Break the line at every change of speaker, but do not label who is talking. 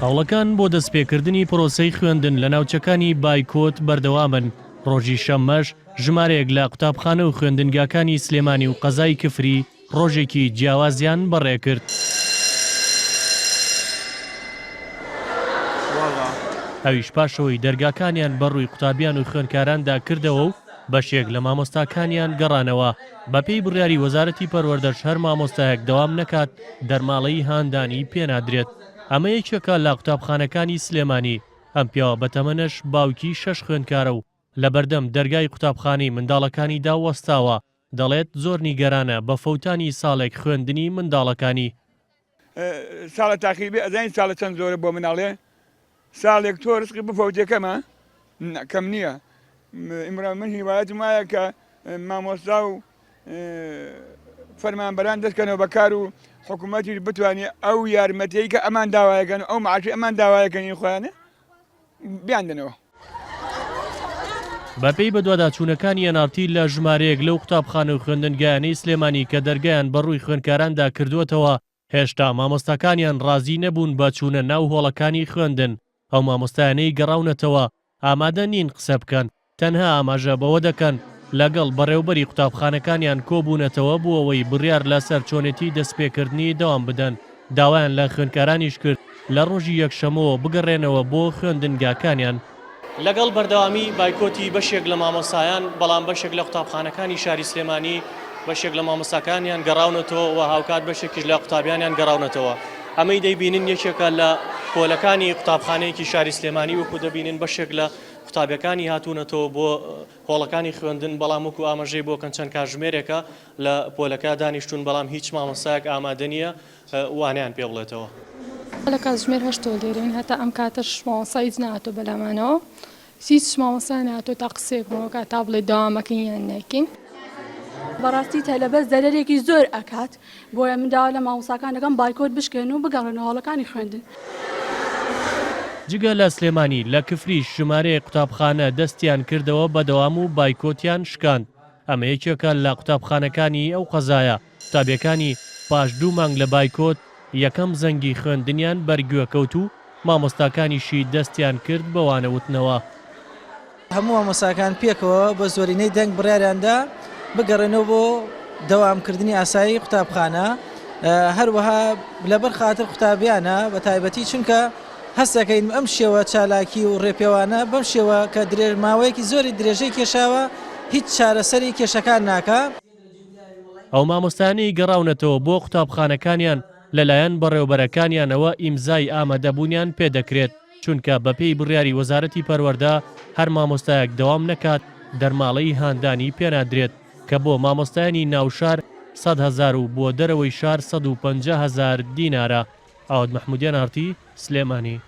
هەوڵەکان بۆ دەستپێکردنی پرۆسەی خوێندن لە ناوچەکانی بایکۆت بەردەوامن، ڕۆژی شەممەش ژمارەیەک لە قوتابخانە و خوێندنگاکانی سلێمانی و قەزای کفری ڕۆژێکی جیاوازیان بەڕێکرد. ئەویش پاشئەوەی دەرگاکانیان بەڕووی قوتابیان و خوێندکاراندا کردەوە و بەشێک لە مامۆستاکانیان گەڕانەوە، بەپێی بڕیاری وەزارەتی پەروەردەش هەر مامۆستایەک دەوام نەکات دەرماڵەی هاندانی پێنادرێت. ئەمە یەکێکە لە قوتابخانەکانی سلێمانی، ئەم پیاوە بەتەمەنەش باوکی شەش خوێندکارە و لەبەردەم دەرگای قوتابخانەی منداڵەکانیدا وەستاوە، دەڵێت زۆر نیگەرانە بە فەوتانی ساڵێک خوێندنی منداڵەکانی.
ساڵە تاخیر بێ ئەزانی ساڵە چەند زۆرە بۆ مناڵێ ساڵێک تۆ رزقی بفەوتێ کەمە کەم نییە ئیمڕۆ من هیوایەتم وایە کە مامۆستا و فەرمانبەران دەستکەنەوە بە کار و حکوومەتیش بتوانێت ئەو یارمەتیی کە ئەمان داوایەکەن و ئەو معاشی ئەمان داوایەکەنی خۆیانە بیاندەنەوە.
بەپێی بەدواداچوونەکانی ئێن ئاڕ تی لە ژمارەیەک لەو قوتابخانە و خوێندنگایانەی سلێمانی کە دەرگایان بەڕووی خوێندکاراندا کردووەتەوە، هێشتا مامۆستاکانیان ڕازی نەبوون بە چوونە ناو هۆڵەکانی خوێندن، ئەو مامۆستایانەی گەڕاونەتەوە ئامادە نین قسە بکەن، تەنها ئاماژە بەوە دەکەن لەگەڵ بەڕێوبەری قوتابخانەکانیان کۆبوونەتەوە بۆ ئەوەی بڕیار لەسەر چۆنێتی دەستپێکردنی دەوام بدەن، داوایان لە خوێندکارانیش کرد لە ڕۆژی یەکشەممەوە بگەڕێنەوە بۆ خوێندنگاکانیان. لەگەڵ بەردەوامی بایکۆتی بەشێک لە مامۆستایان، بەڵام بەشێک لە قوتابخانەکانی شاری سلێمانی بەشێک لە مامۆستاکانیان گەڕاونەتەوە و هاوکات بەشێکیش لە قوتابیانیان گەڕاونەتەوە. ئەمەی دەیبینن یەکێکە لە پۆلەکانی قوتابخانەیەکی شاری سلێمانی، وەکو دەبینن بەشێک لە قوتابیەکانی هاتوونەتەوە بۆ هۆڵەکانی خوێندن، بەڵام وەکو ئاماژەی بۆ کەن چەند کاتژمێرێکە لە پۆلەکە دانیشتوون، بەڵام هیچ مامۆستایەک ئامادە نییە وانەیان پێ بڵێتەوە.
لە کاتژمێر هەشتەوە لێرەین هەتا ئەم کاتەش مامۆستا هیچ نەهاتووە بەلامانەوە هیچ مامۆستا نەهاتووە تا قسەیەکمان بکات تا بڵێ دەوام ئەکەین یان نایکەین.
بەڕاستی تەلەبە زەرەرێکی زۆر ئەکات بۆیە من داوا لە مامۆستاکان دەکەم بایکۆت بشکێنن و بگەڕێنەوە هۆڵەکانی خوێندن.
جگە لە سلێمانی، لە کفریش ژمارەیەک قوتابخانە دەستیان کردەوە بە دەوام و بایکۆتیان شکاند، ئەمە یەکێکە لە قوتابخانەکانی ئەو قەزایە، قوتابیەکانی پاش دوو مانگ لە بایکۆت یەکەم زەنگی خوێندنیان بەرگوێ کەوت و مامۆستاکانیشی دەستیان کرد بە وانە وتنەوە.
هەموو مامۆستاکان پێکەوە بە زۆرینەی دەنگ بڕیاریاندا بگەڕێنەوە بۆ دەوامکردنی ئاسایی قوتابخانە، هەروەها لەبەر خاتر قوتابیانە بە تایبەتی چونکە هەست دەکەین ئەم شێوە چالاکی و ڕێپێوانە بەم شێوە کە ماوەیەکی زۆری درێژەی کێشاوە هیچ چارەسەری کێشەکان ناکا.
ئەو مامۆستایانەی گەڕاونەتەوە بۆ قوتابخانەکانیان لەلایەن بەڕێوەبەرەکانیانەوە ئیمزای ئامادەبوونیان پێدەکرێت، چونکە بەپێی بڕیاری وەزارەتی پەروەردە هەر مامۆستایەک دەوام نەکات دەرماڵەی هاندانی پێنادرێت کە بۆ مامۆستایانی ناوشار 100 هەزار و بۆ دەرەوەی شار 150 هەزار دینارە. ئاوات مەحمودیان ئاڕتی، سلێمانی.